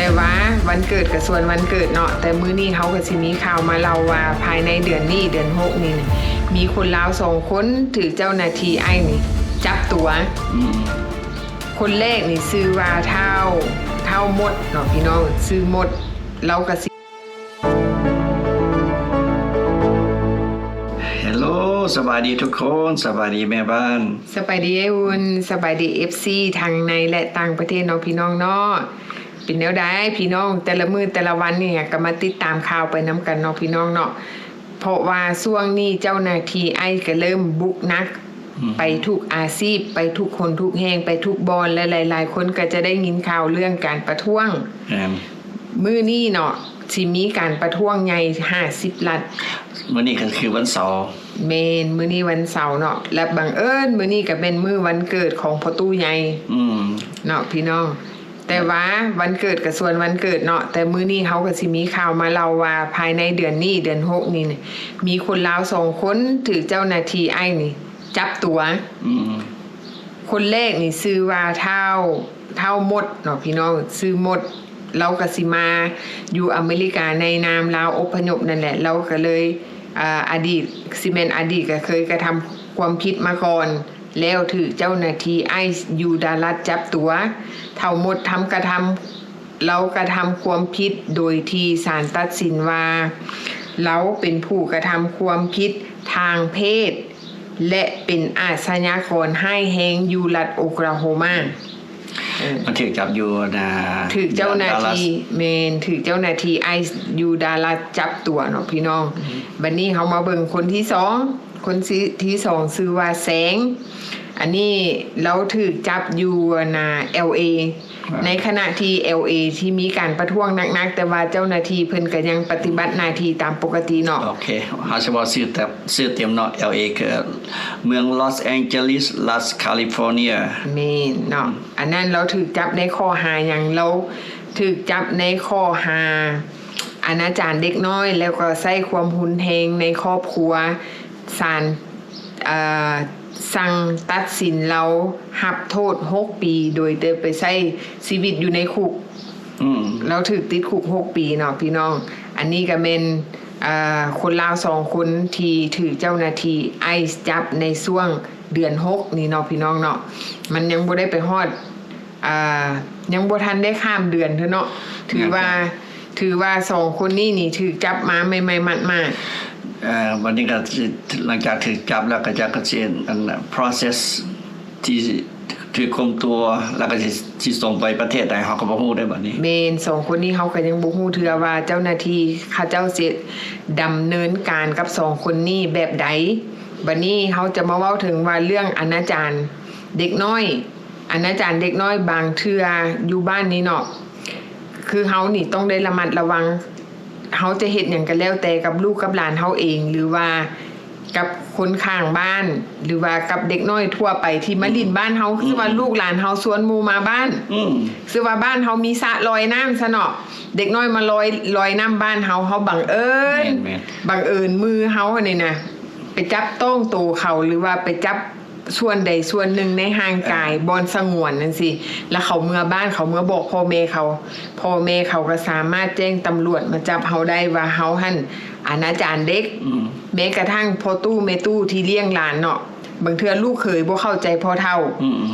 ແຕ່ວ່າວັນເກີດກໍສ່ວນວັນເກີດເນາະ, ແຕ່ມື້ນີ້ເຮົາກໍຊິມີຂ່າວມາເລົ່າວ່າ ພາຍໃນເດືອນນີ້ ເດືອນຫົກນີ້ ມີຄົນລາວສອງຄົນຖືກເຈົ້າໜ້າທີ່ໄອສ໌ນີ້ຈັບຕົວ. ອືມ ຄົນແລກນີ້ຊື່ວ່າທ້າວ ທ້າວມົດເນາະພີ່ນ້ອງ, ຊື່ມົດ. ລາວກໍຊິ Hello ສະບາຍດີທຸກຄົນ, ສະບາຍດີແມ່ບ້ານ, ສະບາຍດີອ້າຍອຸ່ນ, ສະບາຍດີເອັຟຊີທັງໃນ ແລະ ຕ່າງປະເທດເນາະພີ່ນ້ອງເນາະ. ເປັນແນວໃດພີ່ນ້ອງ, ແຕ່ລະມື້ແຕ່ລະວັນນີ້ກໍມາຕິດຕາມຂ່າວໄປນຳກັນເນາະພີ່ນ້ອງເນາະ. ເພາະວ່າຊ່ວງນີ້ເຈົ້າໜ້າທີ່ໄອສ໌ກໍເລີ່ມບຸກໜັກ ອືມ ໄປທຸກອາຊີບ, ໄປທຸກຄົນທຸກແຫ່ງ, ໄປທຸກບ່ອນ ແລະ ຫຼາຍໆຄົນກໍຈະໄດ້ຍິນຂ່າວເລື່ອງການປະທ້ວງ. ແມ່ນ. ມື້ນີ້ເນາະ ຊິມີການປະທ້ວງໃຫຍ່ຫ້າສິບລັດ. ມື້ນີ້ກໍຄືວັນເສົາ. ແມ່ນ, ມື້ນີ້ວັນເສົາເນາະ ແລະ ບັງເອີນມື້ນີ້ກໍແມ່ນມື້ວັນເກີດຂອງພໍ່ຕູ້ໃຫຍ່. ອືມ ເນາະພີ່ນ້ອງ. ແຕ່ວ່າວັນເກີດກໍສ່ວນວັນເກີດເນາະ, ແຕ່ມື້ນີ້ເຮົາກໍຊິມີຂ່າວມາເລົ່າວ່າ ພາຍໃນເດືອນນີ້ ເດືອນຫົກນີ້ ມີຄົນລາວສອງຄົນຖືກເຈົ້າໜ້າທີ່ໄອສ໌ນີ້ຈັບຕົວ. ອືມ ຄົນແລກນີ້ຊື່ວ່າທ້າວ ທ້າວມົດເນາະພີ່ນ້ອງ, ຊື່ມົດ. ລາວກໍຊິມາຢູ່ອາເມລິກາໃນນາມລາວອົບພະຍົບນັ້ນແຫຼະ. ລາວກໍເລີຍ ອາ ອະດີດ ຊິແມ່ນອະດີດກໍເຄີຍກະທຳຄວາມຜິດມາກ່ອນ ແລ້ວຖືກເຈົ້າໜ້າທີ່ໄອສ໌ຢູ່ດາລັດຈັບຕົວ. ທ້າວມົດທຳກະທຳ ລາວກະທຳຄວາມຜິດໂດຍທີ່ສານຕັດສິນວ່າ ລາວເປັນຜູ້ກະທຳຄວາມຜິດທາງເພດ ແລະ ເປັນອາຊະຍາກອນຮ້າຍແຮງຢູ່ລັດໂອຄລາໂຮມາ. ເອີ ມັນຖືກຈັບຢູ່ນະ ຖືກເຈົ້າໜ້າທີ່ ດາລັດ ແມ່ນ ຖືກເຈົ້າໜ້າທີ່ໄອສ໌ຢູ່ດາລັດຈັບຕົວເນາະພີ່ນ້ອງ. ອືມ ບັດນີ້ເຮົາມາເບິ່ງຄົນທີສອງ. ຄົນທີ່ ທີ່ສອງຊື່ວ່າແສງ. ອັນນີ້ລາວຖືກຈັບຢູ່ ອັນນ່າ ແອລເອ ໃນຂະນະທີ່ແອລເອທີ່ມີການປະທ້ວງໜັກໆ ແຕ່ວ່າເຈົ້າໜ້າທີ່ເພິ່ນກໍຍັງປະຕິບັດໜ້າທີ່ຕາມປົກກະຕິເນາະ. ໂອເຄ ເຮົາຊິເວົ້າຊື່ແຕ່ ຊື່ເຕັມເນາະ, ແອລເອ ຄືເມືອງລອສແອງເຈລິສ ລັດຄາລິຟໍເນຍ. ແມ່ນເນາະ. ອັນນັ້ນລາວຖືກຈັບໃນຂໍ້ຫາຫຍັງ? ລາວຖືກຈັບໃນຂໍ້ຫາອະນາຈານເດັກນ້ອຍ ແລ້ວກໍໃຊ້ຄວາມຮຸນແຮງໃນຄອບຄົວ. ສານ ເອີ ສັ່ງຕັດສິນລາວຮັບໂທດຫົກປີ ໂດຍໄດ້ໄປໃຊ້ຊີວິດຢູ່ໃນຄຸກ. ອືມ ລາວຖືກຕິດຄຸກຫົກປີເນາະພີ່ນ້ອງ. ອັນນີ້ກໍແມ່ນ ເອີ ຄົນລາວສອງຄົນທີ່ຖືກເຈົ້າໜ້າທີ່ໄອສ໌ຈັບໃນຊ່ວງເດືອນຫົກນີ້ເນາະພີ່ນ້ອງເນາະ. ມັນຍັງບໍ່ໄດ້ໄປຮອດ ອ່າ ຍັງບໍ່ທັນໄດ້ຂ້າມເດືອນເທື່ອເນາະ. ຖືວ່າ ຍັງ ຖືວ່າສອງຄົນນີ້ນີ້ຖືກຈັບມາໃໝ່ໆ ໝາດໆ. ເອີ ບັດນີ້ກໍຊິ ຫຼັງຈາກຖືກຈັບແລ້ວ ກໍຈະ ກໍຊິອັນ process ທີ່ຖືກຄຸມຕົວ ແລ້ວກໍຊິ ຊິສົ່ງໄປປະເທດໃດ ເຮົາກໍບໍ່ຮູ້ເດ້ບັດນີ້. ແມ່ນ, ສອງຄົນນີ້ເຮົາກໍຍັງບໍ່ຮູ້ເທື່ອວ່າເຈົ້າໜ້າທີ່ເຂົາເຈົ້າຊິດຳເນີນການກັບສອງຄົນນີ້ແບບໃດ. ບັດນີ້ເຮົາຈະມາເວົ້າເຖິງວ່າເລື່ອງອະນາຈານເດັກນ້ອຍ. ອະນາຈານເດັກນ້ອຍບາງເທື່ອຢູ່ບ້ານນີ້ເນາະ ຄືເຮົານີ້ຕ້ອງໄດ້ລະມັດລະວັງ. ເຮົາຈະເຮັດຫຍັງກໍແລ້ວແຕ່ກັບລູກກັບຫຼານເຮົາເອງ ຫຼືວ່າກັບຄົນຂ້າງບ້ານ ຫຼືວ່າກັບເດັກນ້ອຍທົ່ວໄປທີ່ມາຫຼິ້ນ ອືມ ບ້ານເຮົາ. ອືມ ຄືວ່າລູກຫຼານເຮົາຊວນໝູ່ມາບ້ານ ອືມ ຄືວ່າບ້ານເຮົາມີສະລອຍນ້ຳຊະເນາະ, ເດັກນ້ອຍມາລອຍ ລອຍນ້ຳບ້ານເຮົາ, ເຮົາບັງເອີນ ແມ່ນໆ ບັງເອີນມືເຮົາຫັ້ນນີ້ນະ ໄປຈັບຕ້ອງໂຕເຂົາ ຫຼືວ່າໄປຈັບ ສ່ວນໃດສ່ວນໜຶ່ງໃນຮ່າງກາຍ ອ່າ ບ່ອນສະຫງວນຈັ່ງຊີ້ ແລ້ວເຂົາເມືອບ້ານ ເຂົາເມືອບອກພໍ່ແມ່ເຂົາ ພໍ່ແມ່ເຂົາກໍສາມາດແຈ້ງຕຳຫຼວດມາຈັບເຮົາໄດ້ວ່າເຮົາຫັ້ນອະນາຈານເດັກ. ອືມ ແມ້ກະທັ່ງພໍ່ຕູ້ແມ່ຕູ້ທີ່ລ້ຽງຫຼານເນາະ ບາງເທື່ອລູກເຂີຍບໍ່ເຂົ້າໃຈພໍ່ເຖົ້າ. ອືມ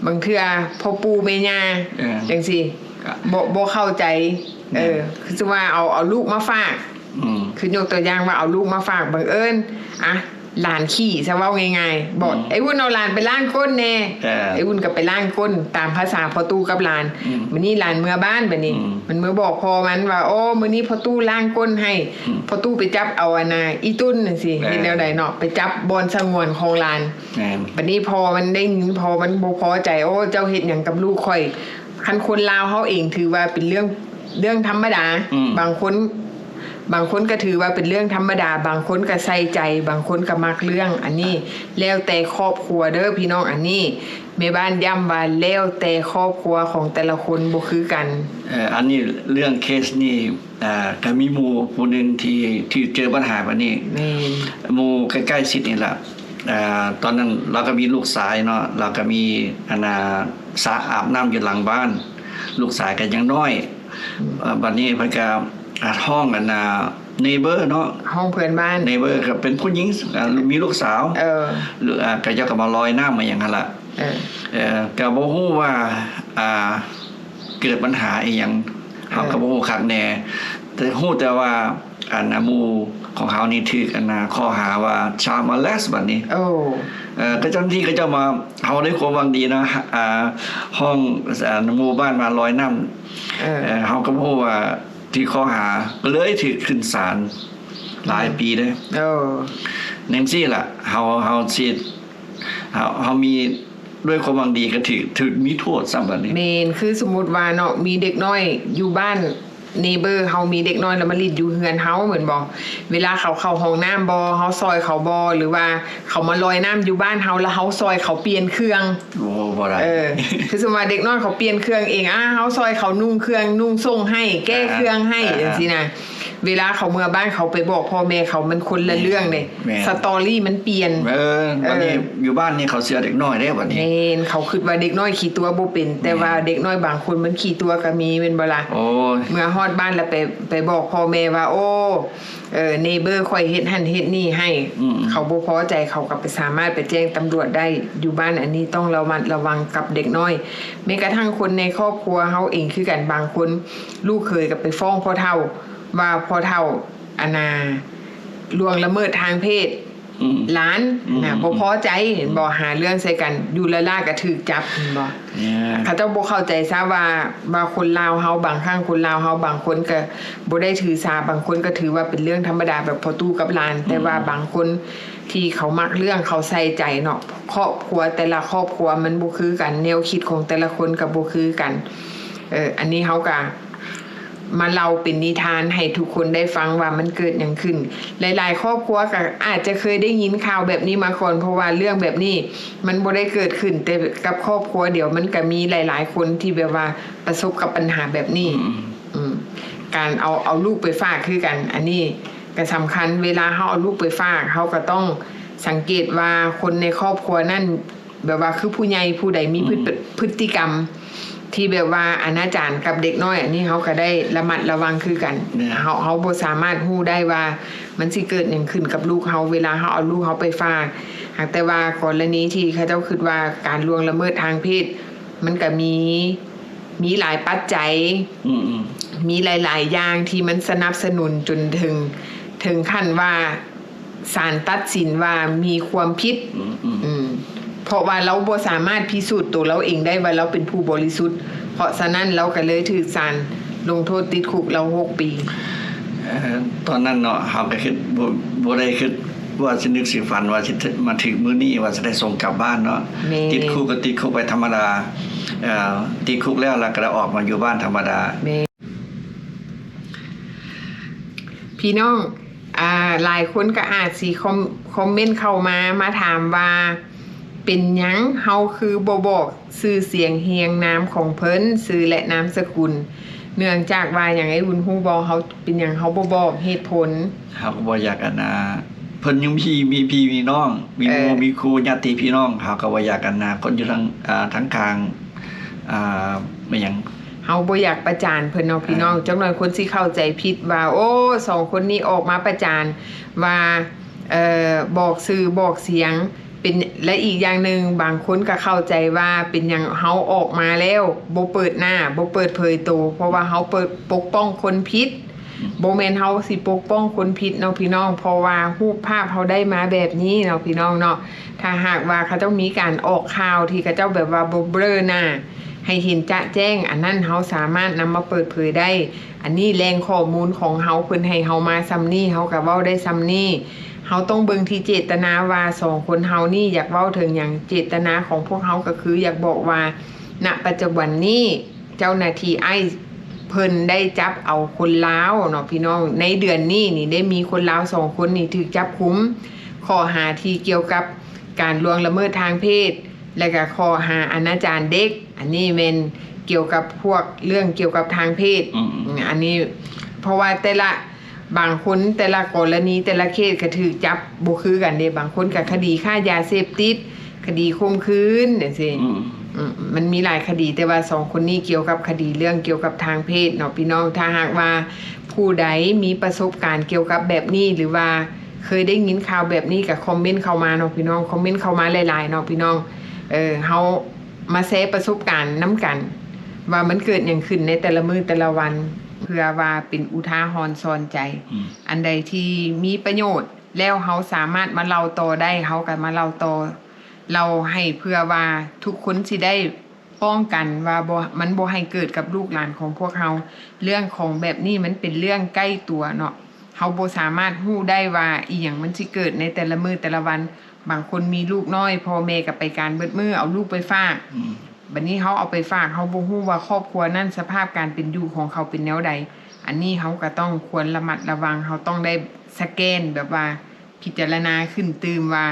ບາງເທື່ອພໍ່ປູ່ແມ່ຍ່າ ເອີ ຈັ່ງຊີ້ ກໍ ບໍ່ ບໍ່ເຂົ້າໃຈ. ເອີ ແມ່ນ ຄືຊິວ່າເອົາ ເອົາລູກມາຝາກ ອືມ ຄືຍົກຕົວຢ່າງວ່າເອົາລູກມາຝາກ ບັງເອີນ ອ່ະ ຫຼານຂີ້ ຊະເວົ້າງ່າຍໆ ບອກ ອືມ ໄອ້ວຸ້ນເອົາຫຼານໄປລ້າງກົ້ນແດ່ ເອີ ໄອ້ວຸ້ນກໍໄປລ້າງກົ້ນ ຕາມພາສາພໍ່ຕູ້ກັບຫຼານ. ອືມ ມື້ນີ້ຫຼານເມືອບ້ານ ບັດນີ້ ອືມ ມັນເມືອບອກພໍ່ມັນວ່າ ໂອ້ ມື້ນີ້ພໍ່ຕູ້ລ້າງກົ້ນໃຫ້ ອືມ ພໍ່ຕູ້ໄປຈັບເອົາອັນນ່າ ອີ່ຕຸ່ນຈັ່ງຊີ້ ເອີ ເຮັດແນວໃດເນາະ ໄປຈັບບ່ອນສະຫງວນຂອງຫຼານ. ແມ່ນ ບັດນີ້ພໍ່ມັນໄດ້ຍິນ ພໍ່ມັນບໍ່ພໍໃຈ ໂອ້ ເຈົ້າເຮັດຫຍັງກັບລູກຂ້ອຍ? ຄັນຄົນລາວເຮົາເອງຖືວ່າເປັນເລື່ອງ ເລື່ອງທຳມະດາ. ອືມ ບາງຄົນ ບາງຄົນກໍຖືວ່າເປັນເລື່ອງທຳມະດາ, ບາງຄົນກໍໃສ່ໃຈ, ບາງຄົນກໍມັກເລື່ອງ. ອັນນີ້ແລ້ວແຕ່ຄອບຄົວເດີ້ພີ່ນ້ອງ. ອັນນີ້ແມ່ບ້ານຢ້ຳວ່າແລ້ວແຕ່ຄອບຄົວຂອງແຕ່ລະຄົນບໍ່ຄືກັນ. ເອີ ອັນນີ້ເລື່ອງເຄສນີ້ ອ່າ ກໍມີໝູ່ຜູ້ໜຶ່ງທີ່ຖືກເຈີບັນຫາແບບນີ້. ແມ່ນ ໝູ່ໃກ້ໆຊິດນີ້ລະ. ອ່າ ຕອນນັ້ນລາວກໍມີລູກຊາຍເນາະ, ລາວກໍມີ ອັນນ່າ ສະອາບນ້ຳຢູ່ຫຼັງບ້ານ, ລູກຊາຍກໍຍັງນ້ອຍ. ອາ ບັດນີ້ເພິ່ນກໍ ອາ ຮ້ອງອັນນ່າ neighbor ເນາະ ຮ້ອງເພື່ອນບ້ານ neighbor ກໍເປັນຜູ້ຍິງ ອາ ມີລູກສາວ ເອີ ຫຼື ອາ ເຂົາເຈົ້າກໍມາລອຍນ້ຳມາຫຍັງຫັ້ນລະ ເອີ ເອີ ກໍບໍ່ຮູ້ວ່າ ອາ ເກີດບັນຫາອີ່ຫຍັງ ເອີ ເຮົາກໍບໍ່ຮູ້ຄັກແນ່ ແຕ່ຮູ້ແຕ່ວ່າ ອັນນ່າ ໝູ່ຂອງເຮົານີ້ຖືກ ອັນນ່າ ຂໍ້ຫາວ່າ child molest ບັດນີ້ ໂອ້ ເອີ ກໍເຈົ້າໜ້າທີ່ເຂົາເຈົ້າມາ ເຮົາດ້ວຍຄວາມຫວັງດີເນາະ ອາ ຮ້ອງ ອັນ ໝູ່ບ້ານມາລອຍນ້ຳ ເອີ ເອີ ເຮົາກໍບໍ່ຮູ້ວ່າຖືກຂໍ້ຫາ ກໍເລີຍຖືກຂຶ້ນສານຫຼາຍປີເດ້ ເອີ ຈັ່ງຊີ້ລະ ເຮົາ ເຮົາຊິ ເຮົາ ເຮົາມີ ດ້ວຍຄວາມຫວັງດີກໍຖືກ ຖືກມີໂທດຊ້ຳບັດນີ້ ແມ່ນ ຄືສົມມຸດວ່າເນາະ ມີເດັກນ້ອຍຢູ່ບ້ານ neighbor ເຮົາ ມີເດັກນ້ອຍລະມາຫຼິ້ນຢູ່ເຮືອນເຮົາແມ່ນບໍ່ ເວລາເຂົາເຂົ້າຫ້ອງນ້ຳບໍ່ ເຮົາຊ່ອຍເຂົາບໍ່ ຫຼືວ່າເຂົາມາລອຍນ້ຳຢູ່ບ້ານເຮົາ ລະເຮົາຊ່ອຍເຂົາປ່ຽນເຄື່ອງ ໂອ້ ບໍ່ໄດ້ ເອີ ຄືສົມມຸດວ່າເດັກນ້ອຍເຂົາປ່ຽນເຄື່ອງເອງ ອາ ເຮົາຊ່ອຍເຂົານຸ່ງເຄື່ອງນຸ່ງສົ້ງໃຫ້ ແກ້ເຄື່ອງໃຫ້ ອ່າ ຈັ່ງຊີ້ນະ ເວລາເຂົາເມືອບ້ານ ເຂົາໄປບອກພໍ່ແມ່ເຂົາ ມັນຄົນລະເລື່ອງເດ້ ແມ່ນ ສະຕໍຣີມັນປ່ຽນ ເອີ ເອີ ບັດນີ້ຢູ່ບ້ານນີ້ເຂົາເຊື່ອເດັກນ້ອຍເດ້ບັດນີ້ ແມ່ນ ເຂົາຄິດວ່າເດັກນ້ອຍຂີ້ຕົວະບໍ່ເປັນ ແມ່ນ ແຕ່ວ່າເດັກນ້ອຍບາງຄົນມັນຂີ້ຕົວະກໍມີແມ່ນບໍ່ລະ ໂອ້ຍ ເມື່ອຮອດບ້ານລະໄປ ໄປບອກພໍ່ແມ່ວ່າ ໂອ້ ເອີ neighbor ຂ້ອຍເຮັດຫັ້ນເຮັດນີ້ໃຫ້ ອືມ ເຂົາບໍ່ພໍໃຈ ເຂົາກໍໄປ ສາມາດໄປແຈ້ງຕຳຫຼວດໄດ້ ຢູ່ບ້ານອັນນີ້ຕ້ອງລະມັດລະວັງກັບເດັກນ້ອຍ ແມ້ກະທັ່ງຄົນໃນຄອບຄົວເຮົາເອງຄືກັນ ບາງຄົນລູກເຂີຍກໍໄປຟ້ອງພໍ່ເຖົ້າ ວ່າພໍ່ເຖົ້າ ອັນນ່າ ລ່ວງລະເມີດທາງເພດ ອືມ ຫຼານ ອືມ ນະ ບໍ່ພໍໃຈ ເຫັນບໍ່ ອືມ ຫາເລື່ອງໃສ່ກັນ ຢູ່ລ້າໆກໍຖືກຈັບ ເຫັນບໍ່ ເຂົາເຈົ້າບໍ່ເຂົ້າໃຈຊະວ່າ ວ່າຄົນລາວເຮົາ ບາງຄັ້ງຄົນລາວເຮົາ ບາງຄົນກໍບໍ່ໄດ້ຖືສາ ບາງຄົນກໍຖືວ່າເປັນເລື່ອງທຳມະດາ ແບບພໍ່ຕູ້ກັບຫຼານ ອືມ ແຕ່ວ່າບາງຄົນທີ່ເຂົາມັກເລື່ອງ ເຂົາໃສ່ໃຈເນາະ ຄອບຄົວແຕ່ລະຄອບຄົວມັນບໍ່ຄືກັນ ແນວຄິດຂອງແຕ່ລະຄົນກໍບໍ່ຄືກັນ ເອີ ອັນນີ້ເຮົາກໍ ມາເລົ່າເປັນນິທານໃຫ້ທຸກຄົນໄດ້ຟັງວ່າມັນເກີດຫຍັງຂຶ້ນ. ຫຼາຍໆຄອບຄົວກໍອາດຈະເຄີຍໄດ້ຍິນຂ່າວແບບນີ້ມາກ່ອນ, ເພາະວ່າເລື່ອງແບບນີ້ມັນບໍ່ໄດ້ເກີດຂຶ້ນແຕ່ກັບຄອບຄົວດຽວ, ມັນກໍມີຫຼາຍໆຄົນທີ່ແບບວ່າປະສົບກັບບັນຫາແບບນີ້. ອືມ ອືມ ການເອົາ ເອົາລູກໄປຝາກຄືກັນ, ອັນນີ້ກໍສຳຄັນ. ເວລາເຮົາເອົາລູກໄປຝາກ, ເຮົາກໍຕ້ອງສັງເກດວ່າຄົນໃນຄອບຄົວນັ້ນ ແບບວ່າຄືຜູ້ໃຫຍ່ຜູ້ໃດມີພຶດ ອືມ ພຶດຕິກຳທີ່ແບບວ່າອະນາຈານກັບເດັກນ້ອຍ, ອັນນີ້ເຮົາກໍໄດ້ລະມັດລະວັງຄືກັນ. ແມ່ນ. ເຮົາ ເຮົາບໍ່ສາມາດຮູ້ໄດ້ວ່າມັນຊິເກີດຫຍັງຂຶ້ນກັບລູກເຮົາ ເວລາເຮົາເອົາລູກເຮົາໄປຝາກ. ຫາກແຕ່ວ່າກໍລະນີທີ່ເຂົາເຈົ້າຄິດວ່າການລ່ວງລະເມີດທາງເພດ ມັນກໍມີ ມີຫຼາຍປັດໄຈ ອືມໆ ມີຫຼາຍໆຢ່າງທີ່ມັນສະໜັບສະໜູນຈົນເຖິງ ເຖິງຂັ້ນວ່າ ສານຕັດສິນວ່າມີຄວາມຜິດ ອືມໆ ອືມ ເພາະວ່າລາວບໍ່ສາມາດພິສູດໂຕລາວເອງໄດ້ວ່າລາວເປັນຜູ້ບໍລິສຸດ, ເພາະສະນັ້ນລາວກໍເລີຍຖືກສານລົງໂທດຕິດຄຸກລາວຫົກປີ. ເອີ ຕອນນັ້ນເນາະ ເຮົາກໍຄິດ ບໍ່ ບໍ່ໄດ້ຄິດວ່າຊິນຶກຊິຝັນວ່າຊິ ມາຖືກມື້ນີ້ວ່າຊິໄດ້ສົ່ງກັບບ້ານເນາະ. ແມ່ນ. ຕິດຄຸກກໍຕິດຄຸກໄປທຳມະດາ, ເອີ ຕິດຄຸກແລ້ວ ແລ້ວກໍໄດ້ອອກມາຢູ່ບ້ານທຳມະດາ. ແມ່ນ. ພີ່ນ້ອງ ອ່າ ຫຼາຍຄົນກໍອາດຊິຄອມ ຄອມເມັນເຂົ້າມາ ມາຖາມວ່າ ເປັນຫຍັງເຮົາຄືບໍ່ບອກຊື່ສຽງຮຽງນາມຂອງເພິ່ນ, ຊື່ ແລະ ນາມສະກຸນ? ເນື່ອງຈາກວ່າຫຍັງ? ອ້າຍບຸນຮູ້ບໍ່? ເຮົາ ເປັນຫຍັງເຮົາບໍ່ບອກເຫດຜົນ? ເຮົາກໍບໍ່ຢາກ ອັນນ່າ ເພິ່ນຍັງມີ ມີພີ່ມີນ້ອງ ມີໝູ່ ເອີ ມີຄູ່ ຍາດຕິພີ່ນ້ອງ, ເຮົາກໍບໍ່ຢາກ ອັນນ່າ ຄົນຢູ່ທາງ ອ່າ ທາງຂ້າງ ອ່າ ແມ່ນຫຍັງ ເຮົາບໍ່ຢາກປະຈານເພິ່ນເນາະ ພີ່ນ້ອງ. ເອີ ຈັກໜ້ອຍຄົນຊິເຂົ້າໃຈຜິດວ່າ ໂອ້ ສອງຄົນນີ້ອອກມາປະຈານວ່າ ເອີ ບອກຊື່ບອກສຽງ ເປັນ ແລະ ອີກຢ່າງໜຶ່ງ ບາງຄົນກໍເຂົ້າໃຈວ່າເປັນຫຍັງເຮົາອອກມາແລ້ວບໍ່ເປີດໜ້າ ບໍ່ເປີດເຜີຍໂຕ ເພາະວ່າເຮົາເປີດ ປົກປ້ອງຄົນຜິດ. ບໍ່ແມ່ນເຮົາຊິປົກປ້ອງຄົນຜິດເນາະ ພີ່ນ້ອງ, ເພາະວ່າຮູບພາບເຮົາໄດ້ມາແບບນີ້ເນາະ ພີ່ນ້ອງເນາະ. ຖ້າຫາກວ່າເຂົາເຈົ້າມີການອອກຂ່າວທີ່ເຂົາເຈົ້າແບບວ່າບໍ່ເບລີໜ້າໃຫ້ເຫັນຈະແຈ້ງ, ອັນນັ້ນເຮົາສາມາດນຳມາເປີດເຜີຍໄດ້. ອັນນີ້ແຫຼ່ງຂໍ້ມູນຂອງເຮົາ, ເພິ່ນໃຫ້ເຮົາມາສ່ຳນີ້ ເຮົາກໍເວົ້າໄດ້ສ່ຳນີ້. ເຮົາຕ້ອງເບິ່ງທີ່ເຈດຕະນາວ່າສອງຄົນເຮົານີ້ຢາກເວົ້າເຖິງຫຍັງ. ເຈດຕະນາຂອງພວກເຮົາກໍຄືຢາກບອກວ່າ ນະປັດຈຸບັນນີ້ ເຈົ້າໜ້າທີ່ໄອສ໌ເພິ່ນໄດ້ຈັບເອົາຄົນລາວເນາະ ພີ່ນ້ອງ. ໃນເດືອນນີ້ນີ້ໄດ້ມີຄົນລາວສອງຄົນນີ້ຖືກຈັບກຸມ ຂໍ້ຫາທີ່ກ່ຽວກັບການລ່ວງລະເມີດທາງເພດ ແລະ ກໍຂໍ້ຫາອະນາຈານເດັກ. ອັນນີ້ແມ່ນກ່ຽວກັບພວກເລື່ອງກ່ຽວກັບທາງເພດ. ອືມໆ ອັນນີ້ ເພາະວ່າແຕ່ລະ ບາງຄົນ ແຕ່ລະກໍລະນີ ແຕ່ລະເຄສກໍຖືກຈັບບໍ່ຄືກັນເດ້. ບາງຄົນກໍຄະດີຄ້າຢາເສບຕິດ ຄະດີຂົ່ມຂືນຈັ່ງຊີ້. ອືມ ອືມ ມັນມີຫຼາຍຄະດີ ແຕ່ວ່າສອງຄົນນີ້ກ່ຽວກັບຄະດີເລື່ອງກ່ຽວກັບທາງເພດເນາະພີ່ນ້ອງ. ຖ້າຫາກວ່າຜູ້ໃດມີປະສົບການກ່ຽວກັບແບບນີ້ ຫຼືວ່າເຄີຍໄດ້ຍິນຂ່າວແບບນີ້ ກໍຄອມເມັນເຂົ້າມາເນາະພີ່ນ້ອງ, ຄອມເມັນເຂົ້າມາຫຼາຍໆເນາະພີ່ນ້ອງ. ເອີ ເຮົາມາແຊປະສົບການນຳກັນ ວ່າມັນເກີດຫຍັງຂຶ້ນໃນແຕ່ລະມື້ແຕ່ລະວັນ ເພື່ອວ່າເປັນອຸທາຫອນສອນໃຈ. ອືມ ອັນໃດທີ່ມີປະໂຫຍດ ແລ້ວເຮົາສາມາດມາເລົ່າຕໍ່ໄດ້ ເຮົາກໍມາເລົ່າຕໍ່ ເລົ່າໃຫ້ເພື່ອວ່າທຸກຄົນຊິໄດ້ປ້ອງກັນວ່າບໍ່ ມັນບໍ່ໃຫ້ເກີດກັບລູກຫຼານຂອງພວກເຮົາ. ເລື່ອງຂອງແບບນີ້ມັນເປັນເລື່ອງໃກ້ຕົວເນາະ, ເຮົາບໍ່ສາມາດຮູ້ໄດ້ວ່າອີ່ຫຍັງມັນຊິເກີດໃນແຕ່ລະມື້ແຕ່ລະວັນ. ບາງຄົນມີລູກນ້ອຍ ພໍ່ແມ່ກໍໄປການເບິດມື້ ເອົາລູກໄປຝາກ. ອືມ ບັດນີ້ເຮົາເອົາໄປຝາກ ເຮົາບໍ່ຮູ້ວ່າຄອບຄົວນັ້ນສະພາບການເປັນຢູ່ຂອງເຂົາເປັນແນວໃດ. ອັນນີ້ເຮົາກໍຕ້ອງຄວນລະມັດລະວັງ, ເຮົາຕ້ອງໄດ້ສະແກນ ແບບວ່າພິຈາລະນາຂຶ້ນຕື່ມວ່າ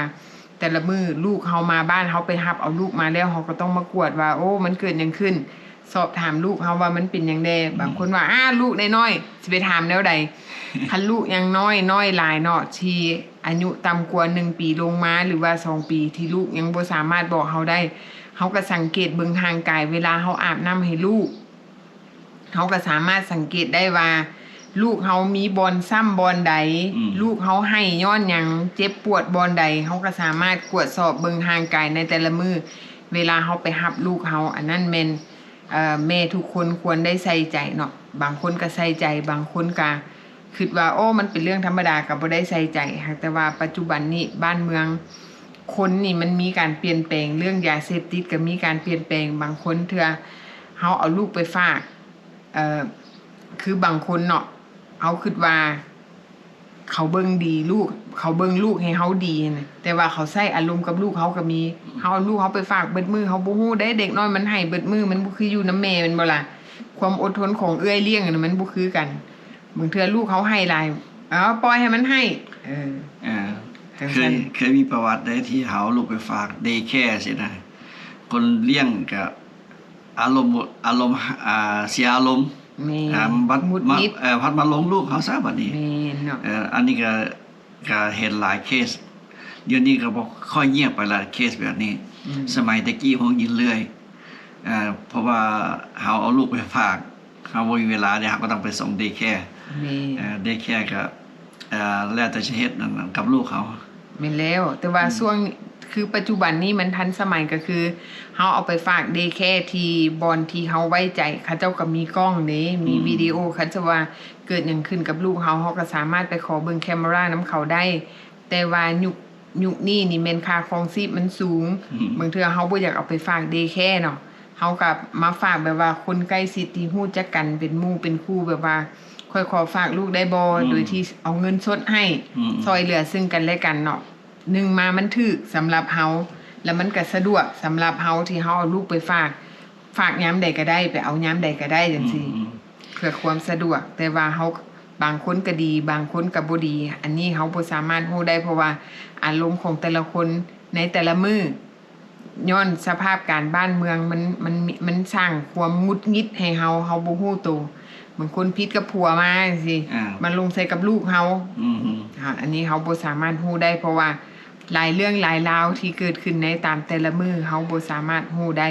ແຕ່ລະມື້ລູກເຮົາມາບ້ານ ເຮົາໄປຮັບເອົາລູກມາແລ້ວ ເຮົາກໍຕ້ອງມາກວດວ່າ ໂອ້ ມັນເກີດຫຍັງຂຶ້ນ, ສອບຖາມລູກເຮົາວ່າມັນເປັນຫຍັງແດ່. ອືມ ບາງຄົນວ່າ ອ້າ ລູກນ້ອຍໆ ຊິໄປຖາມແນວໃດ? ຄັນລູກຍັງນ້ອຍ ນ້ອຍຫຼາຍເນາະ ທີ່ອາຍຸຕ່ຳກວ່າໜຶ່ງປີລົງມາ ຫຼືວ່າສອງປີ ທີ່ລູກຍັງບໍ່ສາມາດບອກເຮົາໄດ້, ເຮົາກໍສັງເກດເບິ່ງຮ່າງກາຍ ເວລາເຮົາອາບນ້ຳໃຫ້ລູກ ເຮົາກໍສາມາດສັງເກດໄດ້ວ່າ ລູກເຮົາມີບ່ອນຊ້ຳບ່ອນໃດ, ອືມ ລູກເຮົາໄຫ້ຍ້ອນຫຍັງ, ເຈັບປວດບ່ອນໃດ, ເຮົາກໍສາມາດກວດສອບເບິ່ງຮ່າງກາຍໃນແຕ່ລະມື້ ເວລາເຮົາໄປຮັບລູກເຮົາ. ອັນນັ້ນແມ່ນ ເອີ ແມ່ທຸກຄົນຄວນໄດ້ໃສ່ໃຈເນາະ. ບາງຄົນກໍໃສ່ໃຈ, ບາງຄົນກໍຄິດວ່າ ໂອ້ ມັນເປັນເລື່ອງທຳມະດາ ກໍບໍ່ໄດ້ໃສ່ໃຈ. ຫາກແຕ່ວ່າປັດຈຸບັນນີ້ບ້ານເມືອງ ຄົນນີ້ມັນມີການປ່ຽນແປງ, ເລື່ອງຢາເສບຕິດກໍມີການປ່ຽນແປງ. ບາງຄົນເທື່ອເຮົາເອົາລູກໄປຝາກ ເອີ ຄືບາງຄົນເນາະ ເຮົາຄິດວ່າເຂົາເບິ່ງດີລູກ ເຂົາເບິ່ງລູກໃຫ້ເຮົາດີນະ ແຕ່ວ່າເຂົາໃຊ້ອາລົມກັບລູກເຮົາກໍມີ. ເຮົາເອົາລູກເຮົາໄປຝາກເບິດມື້ ເຮົາບໍ່ຮູ້ເດ້ ເດັກນ້ອຍມັນໄຫ້ເບິດມື້ ມັນບໍ່ຄືຢູ່ນຳແມ່ແມ່ນບໍ່ລະ? ຄວາມອົດທົນຂອງເອື້ອຍລ້ຽງນະ ມັນບໍ່ຄືກັນ. ບາງເທື່ອລູກເຮົາໄຫ້ຫຼາຍ ເອົາ ປ່ອຍໃຫ້ມັນໄຫ້. ເອີ ເອີ ຈັ່ງຊັ້ນ ເຄີຍ ເຄີຍມີປະຫວັດເດ້ ທີ່ເຮົາເອົາລູກໄປຝາກເດແຄຊີ້ນະ ຄົນລ້ຽງກໍອາລົມ ອາລົມ ອ່າ ເສຍອາລົມ ແມ່ນ ອ່າ ພັດ ໝຸດຫງິດ ມາ ເອີ ພັດມາລົງລູກເຮົາຊະບັດນີ້. ແມ່ນເນາະ ເອີ ອັນນີ້ກໍ ກໍເຫັນຫຼາຍເຄສ ດຽວນີ້ກໍບໍ່ຄ່ອຍງຽບປານໃດ ເຄສແບບນີ້. ອືມ ສະໄໝແຕ່ກີ້ຮູ້ຍິນເລື້ອຍ ເອີ ເພາະວ່າເຮົາເອົາລູກໄປຝາກ ເຮົາບໍ່ມີເວລາເດ້ ເຮົາກໍຕ້ອງໄປສົ່ງເດແຄ. ແມ່ນ ເອີ ເດແຄກໍ ເອີ ແລ້ວແຕ່ຈະເຮັດນັ້ນກັບລູກເຮົາ. ແມ່ນແລ້ວ ແຕ່ວ່າ ອືມ ຊ່ວງ ຄືປັດຈຸບັນນີ້ມັນທັນສະໄໝ ກໍຄືເຮົາເອົາໄປຝາກເດແຄທີ່ບ່ອນທີ່ເຮົາໄວ້ໃຈ ເຂົາເຈົ້າກໍມີກ້ອງເດ້ ມີ ອືມ ວິດີໂອ ຄັນສະວ່າເກີດຫຍັງຂຶ້ນກັບລູກເຮົາ ເຮົາກໍສາມາດໄປຂໍເບິ່ງແຄເມຣານຳເຂົາໄດ້. ແຕ່ວ່າຍຸກ ຍຸກນີ້ນີ້ແມ່ນຄ່າຄອງຊີບມັນສູງ ອືມ ບາງເທື່ອເຮົາບໍ່ຢາກເອົາໄປຝາກເດແຄເນາະ ເຮົາກໍມາຝາກແບບວ່າຄົນໃກ້ຊິດທີ່ຮູ້ຈັກກັນເປັນໝູ່ເປັນຄູ່ ແບບວ່າຂ້ອຍຂໍຝາກລູກໄດ້ບໍ່ ອືມ ໂດຍທີ່ເອົາເງິນສົດໃຫ້ ອືມ ຊ່ອຍເຫຼືອຊຶ່ງກັນແລະກັນເນາະ. ໜຶ່ງມາມັນຖືກສຳລັບເຮົາ ແລ້ວມັນກໍສະດວກສຳລັບເຮົາທີ່ເຮົາເອົາລູກໄປຝາກ ຝາກຍາມໃດກໍໄດ້ ໄປເອົາຍາມໃດກໍໄດ້ຈັ່ງຊີ້ ອືມ ເພື່ອຄວາມສະດວກ. ແຕ່ວ່າເຮົາ ບາງຄົນກໍດີ ບາງຄົນກໍບໍ່ດີ ອັນນີ້ເຮົາບໍ່ສາມາດຮູ້ໄດ້ ເພາະວ່າອາລົມຂອງແຕ່ລະຄົນໃນແຕ່ລະມື້ ຍ້ອນສະພາບການບ້ານເມືອງ ມັນ ມັນ ມັນສ້າງຄວາມຫງຸດຫງິດໃຫ້ເຮົາ ເຮົາບໍ່ຮູ້ໂຕ. ບາງຄົນຜິດກັບຜົວມາຈັ່ງຊີ້ ອ່າ ມາລົງໃສ່ກັບລູກເຮົາ. ອືມ ອ່າ ອັນນີ້ເຮົາບໍ່ສາມາດຮູ້ໄດ້ ເພາະວ່າຫຼາຍເລື່ອງຫຼາຍລາວທີ່ເກີດຂຶ້ນໃນຕາມແຕ່ລະມື້ ເຮົາບໍ່ສາມາດຮູ້ໄດ້.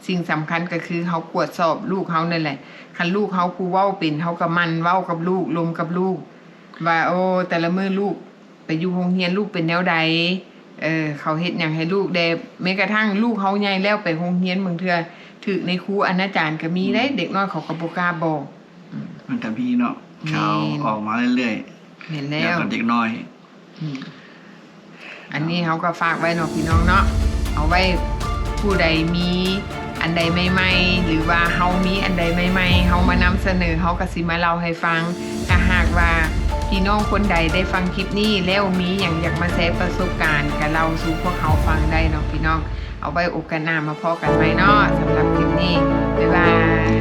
ສິ່ງສຳຄັນກໍຄືເຮົາກວດສອບລູກເຮົານັ້ນແຫຼະ. ຄັນລູກເຮົາຜູ້ເວົ້າເປັນ ເຮົາກໍໝັ່ນເວົ້າກັບລູກ ລົມກັບລູກ ວ່າ ໂອ້ ແຕ່ລະມື້ລູກໄປຢູ່ໂຮງຮຽນ ລູກເປັນແນວໃດ? ເອີ ເຂົາເຮັດຫຍັງໃຫ້ລູກແດ່? ແມ້ກະທັ້ງລູກເຮົາໃຫຍ່ແລ້ວ ໄປໂຮງຮຽນ ບາງເທື່ອຖືກນາຍຄູອະນາຈານກໍມີເດ້. ອືມ ເດັກນ້ອຍເຂົາກໍບໍ່ກ້າບອກ. ອືມ ມັນກໍມີເນາະ ແມ່ນ ຂ່າວອອກມາເລື້ອຍໆ. ແມ່ນແລ້ວ ແລ້ວກໍເດັກນ້ອຍ. ອືມ ອັນນີ້ເຮົາກໍຝາກໄວ້ເນາະພີ່ນ້ອງເນາະ ເອົາໄວ້ຜູ້ໃດມີອັນໃດໃໝ່ໆ ຫຼືວ່າເຮົາມີອັນໃດໃໝ່ໆ ເຮົາມານຳສະເໜີ ເຮົາກໍຊິມາເລົ່າໃຫ້ຟັງ. ຖ້າຫາກວ່າພີ່ນ້ອງຄົນໃດໄດ້ຟັງຄລິບນີ້ແລ້ວ ມີຫຍັງຢາກມາແຊປະສົບການ ກໍເລົ່າສູ່ພວກເຮົາຟັງໄດ້ເນາະພີ່ນ້ອງ. ເອົາໄວ້ໂອກາດໜ້າມາພໍ້ກັນໃໝ່ເນາະ. ສຳລັບຄລິບນີ້ ບາຍບາຍ.